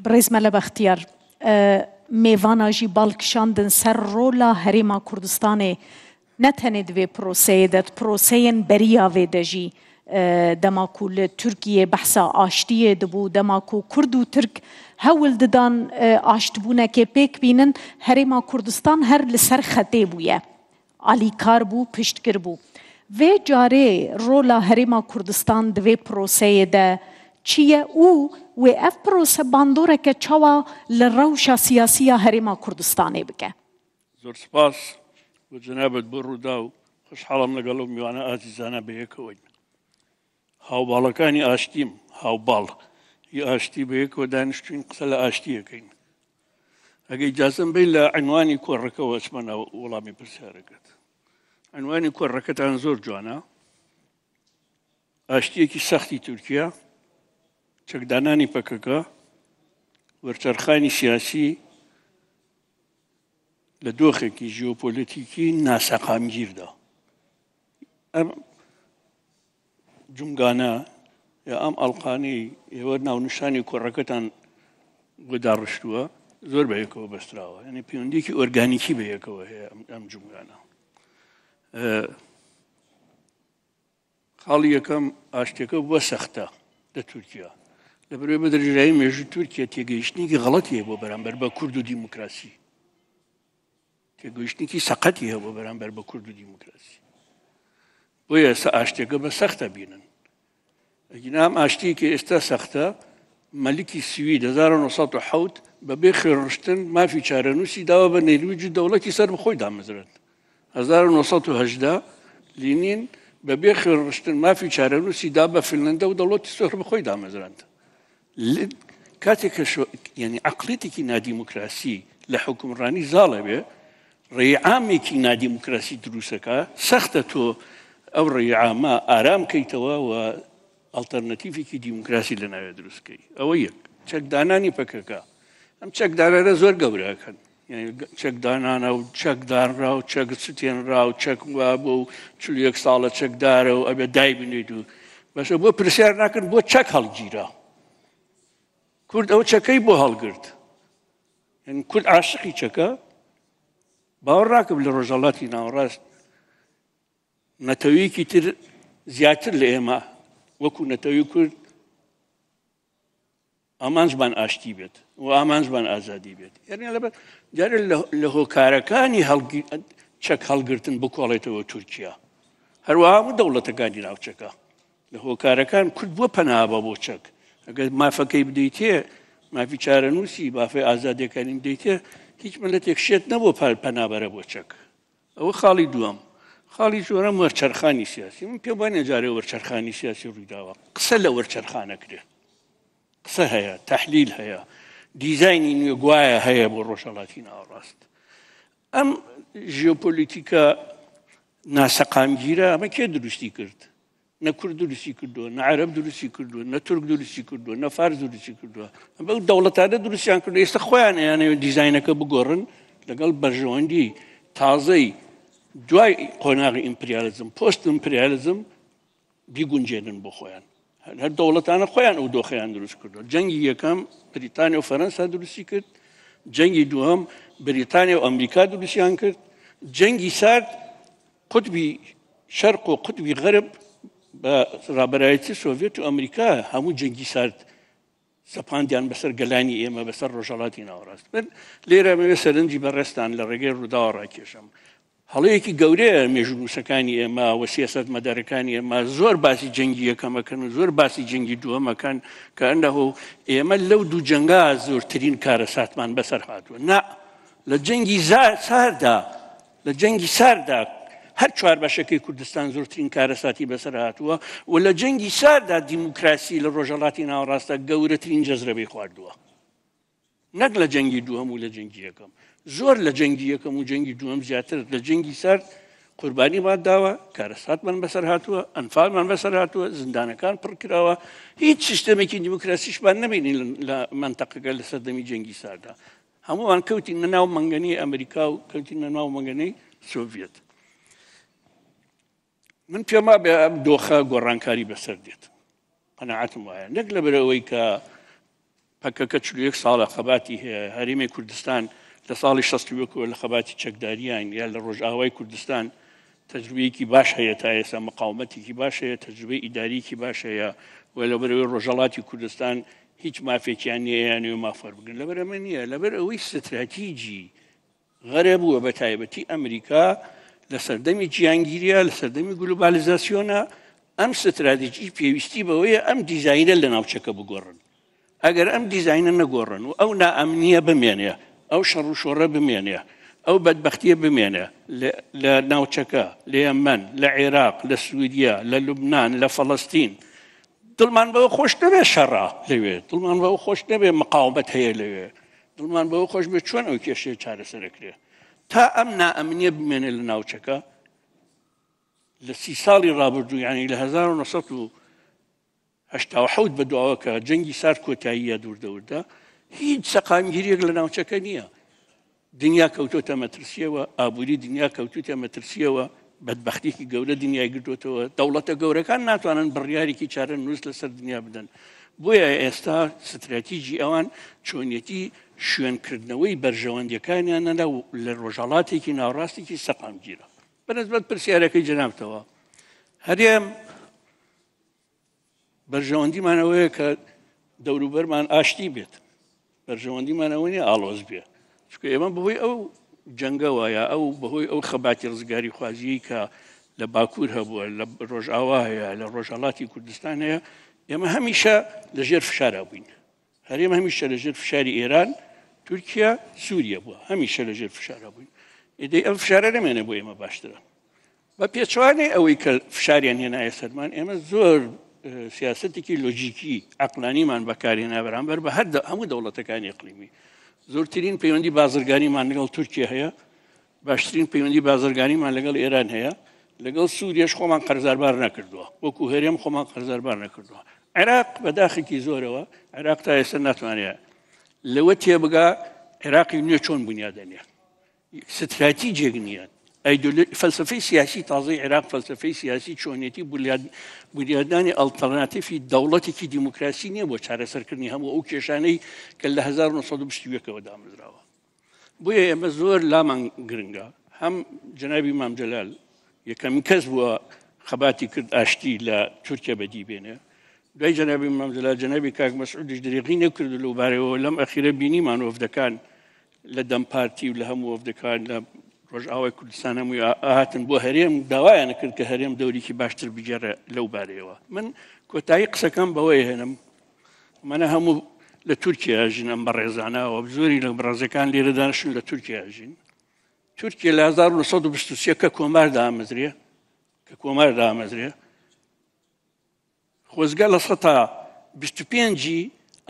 بەڕێز مەلا بەختیار، مێڤانا ژی بال کشاندن سەر ڕۆلا هەرێما کوردستانێ نە تەنێ di vê proseyê de, di proseyên beriya vê de jî dema ku li Tirkiyê behsa aştiyê dibû, dema ku Kurd û Tirk hewl didan aştbûnekê pêk bînin, Herêma Kurdistan her li ser xetê bûye. Alîkar bû, piştgir bû. Vê carê rola Herêma Kurdistan di vê proseyê de çi ye û wê ev prose bandoreke çawa li rewşa siyasî ya Herêma Kurdistanê bike? زۆر سپاس بۆ جەنابت بۆ ڕووداو، خۆشحاڵم لەگەڵ ئەو میوانە ئازیزانە بەیەکەوەین. هاوباڵەکانی ئاشتیم، هاوباڵ ی ئاشتی بەیەکەوە دانیشتوین قسە لە ئاشتی ئەکەین. ئەگە ئیجازەم بەی لە عینوانی کۆڕەکەوە ئەچمە ناو وەڵامی پرسیارەکەت. عینوانی کۆڕەکەتان زۆر جوانە. ئاشتیەکی سەختی تورکیا، چەکدانانی پەکەکە، وەرچەرخانی سیاسی لە دۆخێکی ژیۆپۆلیتیکی ناسەقامگیردا. ئەم جومگانە یا ئەم ئەڵقانەی ئێوە ناونیشانی کۆڕەکەتان بۆ داڕشتووە زۆر بە یەکەوە بەستراوە، یعنی پەیوەندیکی ئۆرگانیکی بە یەکەوە هەیە ئەم جومگانە. خاڵی یەکەم ئاشتیەکە بووە سەختە لە تورکیا لەبەرئەوەی بە درێژایی مێژوو تورکیا تێگەیشتنێکی غەڵەتی هەیە بۆ بەرامبەر بە کورد و دیموکراسی. تێگەیشتنێکی سەقەتی هەبوو بەرامبەر بە کورد و دیموکراسی بۆیە ئێستا ئاشتێکە بە سەختە بینن ئەگینا ئەم ئاشتیەکی ئێستا سەختە مەلیکی سوید 1970 بەبێ خوێنڕشتن مافی چارەنووسی داوە بە نەرویج و دەوڵەتی سەر بەخۆی دامەزرێت 1970 لینین بەبێ خوێنڕشتن مافی چارەنووسی دا بە فنلندا و دەوڵەتی سەر بەخۆی دامەزراند کاتێک کە یعنی عقلیتێکی نادیموکراسی لە حکومڕانی زاڵە بێ ڕێی عامێکی نادیموکراسی دروستەکە سەختە تۆ ئەو ڕێی عامە ئارام کەیتەوە و ئەڵتەرنەتیفێکی دیموکراسی لە ناوێ دروستکەی ئەوە یەک چەکدانانی پەکەکە ئەم چەکدارانە زۆر گەورەکەن چەکدانانە و چەکدانرا و چەک سوتێنرا و چەک وابوو و 41 ساڵە چەکدارە و ئەبێ دای بنێت و بەشە بۆ پرسیار ناکەن بۆ چەک هەڵگیرا کورد ئەو چەکەی بۆ هەڵگرت کورد عاشقی چەکە باوەڕ ناکەم لە ڕۆژهەڵاتی ناوەڕاست نەتەوەیەکی تر زیاتر لە ئێمە وەکو نەتەوەی کورد ئامانجمان ئاشتی بێت و ئامانجمان ئازادی بێت یعنی لەبەر دیارە لە هۆکارەکانی چەک هەڵگرتن بکۆڵێتەوە تورکیا هەروەها هەموو دەوڵەتەکانی ناوچەکە لە هۆکارەکان کورد بۆ پەنابە بۆ چەک ئەگەر مافەکەی بدەیتێ مافی چارەنووسی بافی ئازادیەکانی بدەیتێ هیچ ملەتێک شێت نەبوو پەنابەرە بۆ چەک ئەوە خاڵی دووەم. خاڵی چوارەم وەرچەرخانی سیاسی. من پێم وانیە جارێ وەرچەرخانی سیاسی ڕوویداوە. قسە لە وەرچەرخان ئەکرێ. قسە هەیە، تەحلیل هەیە، دیزاینی نوێ گوایە هەیە بۆ ڕۆژهەڵاتی ناوەڕاست. ئەم ژیۆپۆلیتیکە ناسەقامگیرە ئەمە کێ دروستی کرد؟ نە کورد دروستی کردووە، نە عەرەب دروستی کردووە، نە تورک دروستی کردووە، نە فارس دروستی کردووە. ئەو دەوڵەتانە دروستیان کردووە، ئێستا خۆیان ئەیانەوێت دیزاینەکە بگۆڕن لەگەڵ بەرژەوەندی تازەی دوای قۆناغی ئیمپریالیزم، پۆست ئیمپریالیزم بیگونجێنن بۆ خۆیان. هەر دەوڵەتانە خۆیان ئەو دۆخەیان دروست کردووە. جەنگی یەکەم بریتانیا و فەرەنسا دروستی کرد، جەنگی دووەم بریتانیا و ئەمریکا دروستیان کرد، جەنگی سارد قوتبی شەرق و قوتبی غەرب بە ڕابەرایەتی سۆڤێت و ئەمریکا هەموو جەنگی سارد سەپاندیان بەسەر گەلانی ئێمە بەسەر ڕۆژهەڵاتی ناوەڕاست. من لێرە ئەمەوێ سەرنجی بەڕێزتان لە ڕێگەی ڕووداوە ڕاکێشم. هەڵەیەکی گەورەیە مێژوونووسەکانی ئێمە و سیاسەتمەدارەکانی ئێمە زۆر باسی جەنگی یەکەمەکەن و زۆر باسی جەنگی دووەمەکەن کە ئەنەهۆ ئێمە لەو دوو جەنگا زۆرترین کارەساتمان بەسەر هاتووە. نا، لە جەنگی ساردا لە جەنگی ساردا هەر چوار بەشەکەی کوردستان زۆرترین کارەساتی بەسەر هاتووە و لە جەنگی ساردا دیموکراسی لە ڕۆژهەڵاتی ناوەڕاستدا گەورەترین جەزرەبەی خواردووە نەک لە جەنگی دووەم و لە جەنگی یەکەم زۆر لە جەنگی یەکەم و جەنگی دووەم زیاتر لە جەنگی سارد قوربانیمان داوە کارەساتمان بەسەر هاتووە ئەنفالمان بەسەر هاتووە زیندانەکان پڕکراوە هیچ سیستەمێکی دیموکراسیشمان نەبینی لە مەنتەقەکە لە سەردەمی جەنگی ساردا هەمووان کەوتینە ناو مەنگەنەی ئەمریکا و کەوتینە ناو مەنگەنەی سۆڤیەت. من پێم وابێ ئەم دۆخە گۆڕانکاری بەسەر دێت. قەناعەتم وایە نەک لەبەر ئەوەی کە پەکەکە 41 ساڵە خەباتی هەیە، هەرێمی کوردستان لە ساڵی 61ەوە لە خەباتی چەکداریان یا لە ڕۆژئاوای کوردستان تەجروبەیەکی باش هەیە تا ئێستا، مقاومەتێکی باش هەیە، تەجروبەی ئیداریەکی باش هەیە و لەبەرەوەی ڕۆژهەڵاتی کوردستان هیچ مافێکیان نییە یانەوە ماف وەربگرن. لەبەر ئەمە نییە، لەبەر ئەوەی ستراتیجی غەرب و بە تایبەتی ئەمریکا لە سەردەمی جیانگیریە، لە سەردەمی گلوبالیزاسیۆنە، ئەم ستراتیجی پێویستی بەوەیە ئەم دیزاینە لە ناوچەکە بگۆڕن. ئەگەر ئەم دیزاینە نەگۆڕن و ئەو نائەمنیە بمێنێ، ئەو شەڕ و شۆڕە بمێنێ، ئەو بەدبەختیە بمێنێ لە ناوچەکە، لە یەمەن، لە عێراق، لە سووریا، لە لوبناان، لە فەڵەستین، دڵمان بەوە خۆش نەبێ شەڕە لەوێ، دڵمان بەوە خۆش نەبێ مقاومەت هەیە لەوێ، دڵمان بەوە خۆش بێ چۆن ئەو کێشەیە چارەسەرەکرێ. تا ئەم نائەمنیە بمێنێ لە ناوچەکە لە 30 ساڵی ڕابردوو، یعنی لە 1987 بە دواوە کە جەنگی سارد کۆتاییە دووردە وردە، هیچ سەقامگیریەک لە ناوچەکە نییە. دنیا کەوتۆتە مەترسیەوە، ئابووری دنیا کەوتوتە مەترسیەوە، بەدبەختێکی گەورە دنیای گرتوتەوە، دەوڵەتە گەورەکان ناتوانن بڕیارێکی چارە نووس لەسەر دنیا بدەن. بۆیە ئێستا ستراتیجی ئەوان چۆنیەتی شوێنکردنەوەی بەرژەوەندیەکانیانە لە ڕۆژهەڵاتێکی ناوەڕاستێکی سەقامگیرە. بەنسبەت پرسیارەکەی جەنابتەوە، هەرێم بەرژەوەندیمان ئەوەیە کە دەوروبەرمان ئاشتی بێت، بەرژەوەندیمان ئەوە نییە ئاڵۆز بێ، چونکە ئێمە بەهۆی ئەو جەنگەوە یا ئەو بەهۆی ئەو خەباتی ڕزگاری خوازیی کە لە باکوور هەبووە، لە ڕۆژئاوا هەیە، لە ڕۆژهەڵاتی کوردستان هەیە، ئێمە هەمیشە لەژێر فشارا بووین. هەرێم هەمیشە لەژێر فشاری ئێران، تورکیا، سووریە بووە، هەمیشە لەژێر فشارا بووین. ئیدەی ئەم فشارە نەمێنێ بۆ ئێمە باشترە. بە پێچەوانەی ئەوەی کە فشاریان هێنایە سەرمان، ئێمە زۆر سیاسەتێکی لۆجیکی عەقلانیمان بەکارهێنا بەرامبەر بە هەر هەموو دەوڵەتەکانی ئەقلیمی. زۆرترین پەیوەندی بازرگانیمان لەگەڵ تورکیا هەیە، باشترین پەیوەندی بازرگانیمان لەگەڵ ئێران هەیە، لەگەڵ سووریەش خۆمان قەرزاربار نەکردووە، وەکو هەرێم خۆمان قەرزاربار نەکردووە. عێراق بەداخێکی زۆرەوە عێراق تا ئێستا ناتوانێت لەوە تێبگا عێراقی نوێ چۆن بنیادەنێ، ستراتیجێک نییە. فەلسفەی سیاسی تازەی عێراق، فەلسفەی سیاسی چۆنیەتی بنیادنانی ئەڵتەرناتیفی دەوڵەتێکی دیموکراسی نییە بۆ چارەسەرکردنی هەموو ئەو کێشانەی کە لە 1920ەوە دامەزراوە. بۆیە ئێمە زۆر لامان گرنگە، هەم جەنابی مام جەلال یەکەمین کەس بووە خەباتی کرد ئاشتی لە تورکیا بەدی بێنێ، دوای جەنابی مام جەلال جەنابی کاک مەسعودیش درێغی نەکرد لەو بارەیەوە. لەم ئەخیرە بینیمان وەفدەکان لە دەم پارتی و لە هەموو وەفدەکان لە ڕۆژئاوای کوردستان هەمووی هاتن بۆ هەرێم، داوایان کرد کە هەرێم دەوریکی باشتر بگێڕێ لەو بارەیەوە. من کۆتایی قسەکەم بەوەی هێنم، ئەمانە هەموو لە تورکیا ژین، ئەم بەڕێزانە و زۆری لە بەڕێزەکان لێرە دانیشتن لە تورکیا ژین. تورکیا لە 1923 کە کۆمار دامەزرێ، کە کۆمار دامەزرێ، خۆزگە لە سەتا 25ی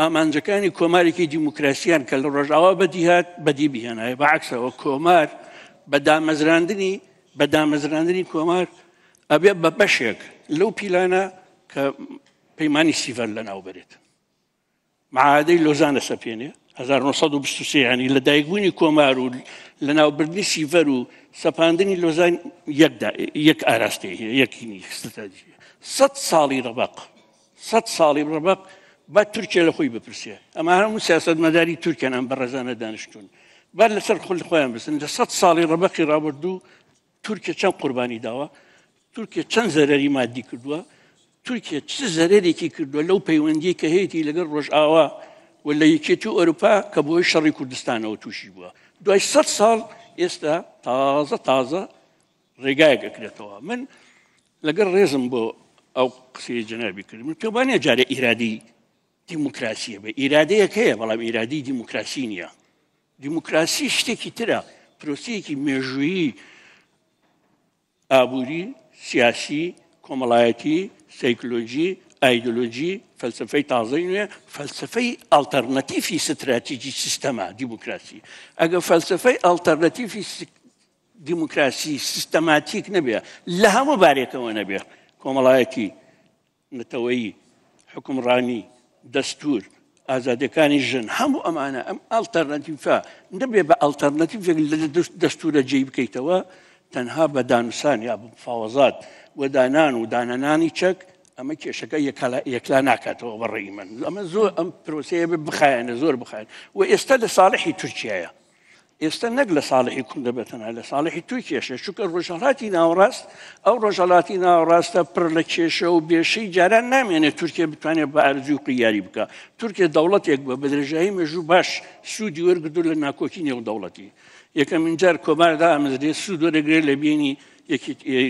ئامانجەکانی کۆمارێکی دیموکراسیان کە لە ڕۆژاوا بەدیهات بەدی بهێنایە. بەعکسەوە کۆمار بە دامەزراندنی بە دامەزراندنی کۆمار ئەبێ بە بەشێک لەو پیلانە کە پەیمانی سیڤەر لەناو بەرێت، معادەی لۆزانە سەپێنێ 1923، ینی لە دایکبوونی کۆمار و لەناوبردنی سیڤەر و سەپاندنی لۆزان یەکدا یەک ئاراستەی هەیە، یەکینی ستراتیژی. 100 ساڵی ڕەبەق، 100 ساڵی ڕەبەق با تورکیا لە خۆی بپرسێ. ئەمە هەموو سیاسەتمەداری تورکیان ئەم بەڕێزانە دانیشتوون، با لەسەر خول خۆیان بسن. لە 100 ساڵی ڕەبەقی ڕابردوو تورکیا چەند قوربانی داوە، تورکیا چەند زەرەری مادی کردووە، تورکیا چ زەرەرێکی کردووە لەو پەیوەندی کە هەیەی لەگەڵ ڕۆژئاوا و لە یەکێتی ئەوروپا کە بۆی شەڕی کوردستانەوە تووشی بووە. دوای 100 ساڵ ئێستا تازە تازە ڕێگایەک ئەکرێتەوە. من لەگەڵ ڕێزم بۆ ئەو قسەی جەنابی کرد، من پێم وانییە جارێ ئیرادی دیموکراسیە بێ، ئیرادەیەک هەیە بەڵام ئیرادی دیموکراسی نییە. دیموکراسی شتێکی ترە، پرۆسەیەکی مێژوویی ئابووری، سیاسی، کۆمەڵایەتی، سایکلۆژی، ئایدۆلۆژی، فەلسفەی تازەی نوێ، فەلسفەی ئەڵتەرناتیفی ستراتیجی سیستەمە دیموکراسی. ئەگەر فەلسفەی ئەڵتەرناتیفی دیموکراسی سیستەماتیک نەبێ، لە هەموو بارێکەوە نەبێ، کۆمەڵایەتی، نەتەوەیی، حوکمڕانی، دەستوور، ئازادیەکانی ژن، هەموو ئەمانە ئەم ئەڵتەرناتیفە نەبێ بە ئەڵتەرناتیفێک لە دەستورە جێی بکەیتەوە، تەنها بە دانوسان یا مفاوەزات و دانان و دانەنانی چەک ئەمە کێشەکە یەکلا ناکاتەوە بە ڕێی من. ئەمە زۆر ئەم پرۆسەیە بخایەنە، زۆر بخایەن و ئێستا لە ساڵحی تورکیایە. ئێستا نەک لە ساڵحی کوردە بە تەنها، لە ساڵحی تورکیاشە، چونکە ڕۆژهەڵاتی ناوەڕاست ئەو ڕۆژهەڵاتی ناوەڕاستە پڕ لە کێشە و بێشەی جاران نامێنێت تورکیا بتوانێت بە ئارزوی خۆی یاری بکا. تورکیا دەوڵەتێک بووە بە درێژایی مێژوو باش سوودی وەرگرتووە لە ناکۆکی نێودەوڵەتی. یەکەمین جار کۆمار دامەزرێت سوود وەرەگرێت لە بینی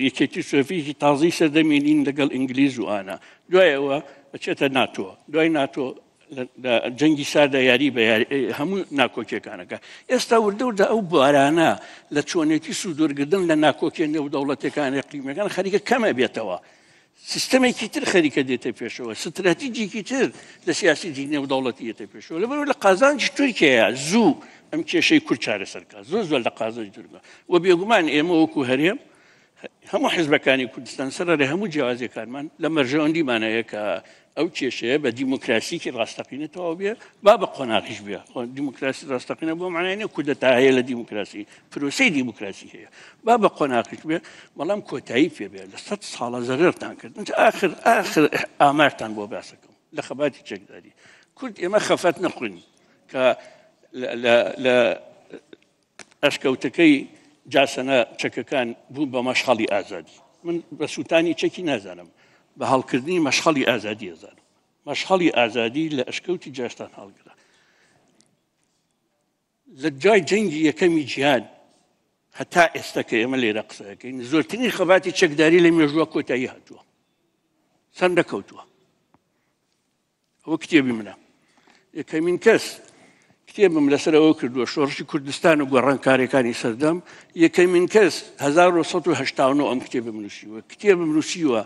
یەکێتی سۆڤیەتی تازەی سەردەمی لین لەگەڵ ئینگلیز و ئانا. دوای ئەوە ئەچێتە ناتۆ، دوای ناتۆ لە جەنگی ساردا یاری بە هەموو ناکۆکیەکانەکە. ئێستا وردە وردە ئەو بوارانە لە چۆنێتی سوودوەرگردن لە ناکۆکیە نێودەوڵەتەکان ئیقلیمیەکان خەریکە کەمە بێتەوە. سیستەمێکی تر خەریکە دێتە پێشەوە، ستراتیجێکی تر لە سیاسەتی نێودەوڵەتی دێتە پێشەوە. لەبەرئەوە لە قازانجی تورکیایە زوو ئەم کێشەی کورد چارەسەر بکات، زۆر زۆر لە قازانجی تورکیا. و بێگومان ئێمە وەکو هەرێم هەموو حزبەکانی کوردستان سەرەڕای هەموو جیاوازیەکانمان لە مەرژەوەندیمان هەیە کە ئەو کێشەیە بە دیموکراسیکی ڕاستەقینە تەواو بێ، با بە قۆناغیش بێ. دیموکراسی ڕاستەقینە بۆ معنای نیە کودەتا هەیە لە دیموکراسی، پرۆسەی دیموکراسی هەیە، با بە قۆناغیش بێ، بەڵام کۆتایی پێ بێ. لە سەد ساڵە زەرەرتان کرد. ئاخر ئاخر ئامارتان بۆ باسەکەم لە خەباتی چەکداری کورد ئێمە خەفەت نەخۆین کە لە ئەشکەوتەکەی جاسەنە چەکەکان بوون بە مەشخەڵی ئازادی. من بە سووتانی چەکی نازانم، بە هەڵکردنی مەشخەڵی ئازادی ئەزانم. مەشخەڵی ئازادی لە ئەشکەوتی جاشتان هەڵگرە. لە دوای جەنگی یەکەمی جیهان هەتا ئێستا کە ئێمە لێرە قسە دەکەین زۆرترین خەباتی چەکداری لە مێژووە کۆتایی هاتووە، سەر نەکەوتووە. ئەوە کتێبی منە. یەکەمین کەس کتێبم لەسەر ئەوە کردووە، شۆڕشی کوردستان و گۆڕانکاریەکانی سەردەم. یەکەمین کەس 1989 ئەم کتێبم نووسیوە. کتێبم نووسیوە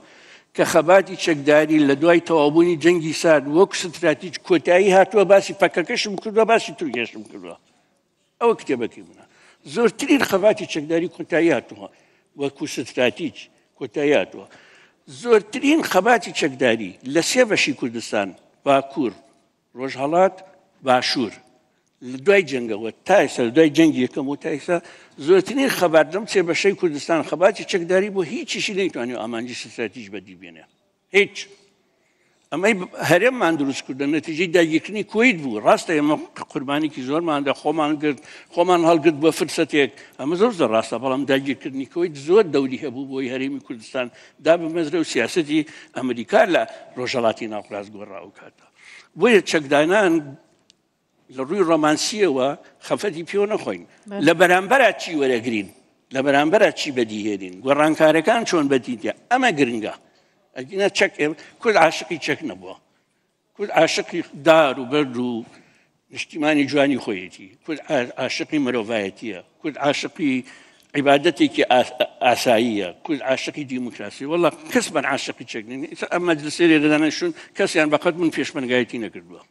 کە خەباتی چەکداری لە دوای تەواوبوونی جەنگی سارد وەک ستراتیج کۆتایی هاتووە. باسی پەکەکەشم کردووە، باسی تورکیاشم کردووە. ئەوە کتێبەکەی منە. زۆرترین خەباتی چەکداری کۆتایی هاتووە، وەکو ستراتیج کۆتایی هاتووە. زۆرترین خەباتی چەکداری لە سێ بەشی کوردستان، باکوور، ڕۆژهەڵات، باشوور، لە دوای جەنگەوە تا ئێستا، لە دوای جەنگی یەکەم و تا ئێستا زۆرترین خەبات لەم سێ بەشەی کوردستان خەباتی چەکداری بۆ هیچیشی نەیتوانی ئامانجی ستراتیج بەدی بێنێ. هیچ. ئەمەی هەرێممان دروست کردە نەتیجەی داگیرکردنی کوەیت بوو. ڕاستە ئێمە قوربانیکی زۆرماندا، خۆمان گرت، خۆمان هەڵگرت بۆ فرسەتێک، ئەمە زۆر زۆر ڕاستە، بەڵام داگیرکردنی کوەیت زۆر دەوری هەبوو بۆی هەرێمی کوردستان دابمەزرێ و سیاسەتی ئەمریکا لە ڕۆژهەڵاتی ناوەڕاست گۆڕا ئەو کاتە. بۆیە چەکدانان لە ڕووی ڕۆمانسیەوە خەفەتی پێوە نەخۆین. لە بەرامبەرا چی وەرەگرین، لە بەرامبەرا چی بەدیهێنین، گۆڕانکارەکان چۆن بەدی، ئەمە گرنگە. ئەگینا چەک، کورد عاشقی چەک نەبووە. کورد عاشقی دار و بەرد و نیشتیمانی جوانی خۆیەتی. کورد عاشقی مرۆڤایەتیە. کورد عاشقی عیبادەتێکی ئاساییە. کورد عاشقی دیموکراسی. وەڵا کەس بەن عاشقی چەک نین. ئەم مەجلسەی لێرە دانیشتوون کەسیان بەقەد من پێشمەرگایەتی نەکردووە.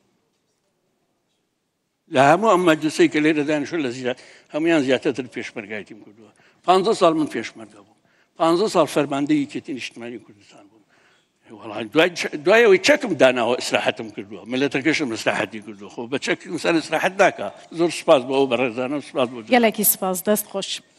لە هەموو ئەم مەجلسەی کە لێرە دانیشتوون لە زیاد هەمویان زیاتر تر پێشمەرگایەتیم کردووە. 15 ساڵ من پێشمەرگە بووم، 15 ساڵ فەرماندەی یەکێتی نیشتمانی کوردستان بووم. دوای ئەوەی چەکم داناوە ئیسراحەتم کردووە، ملەتەکەشم ئیسراحەتی کردووە. خۆ بە چەک ئینسان ئیسراحەت ناکا. زۆر سوپاس بۆ ئەو بەڕێزانە و سوپاس بۆ گەلێکی سوپاس، دەست خۆش.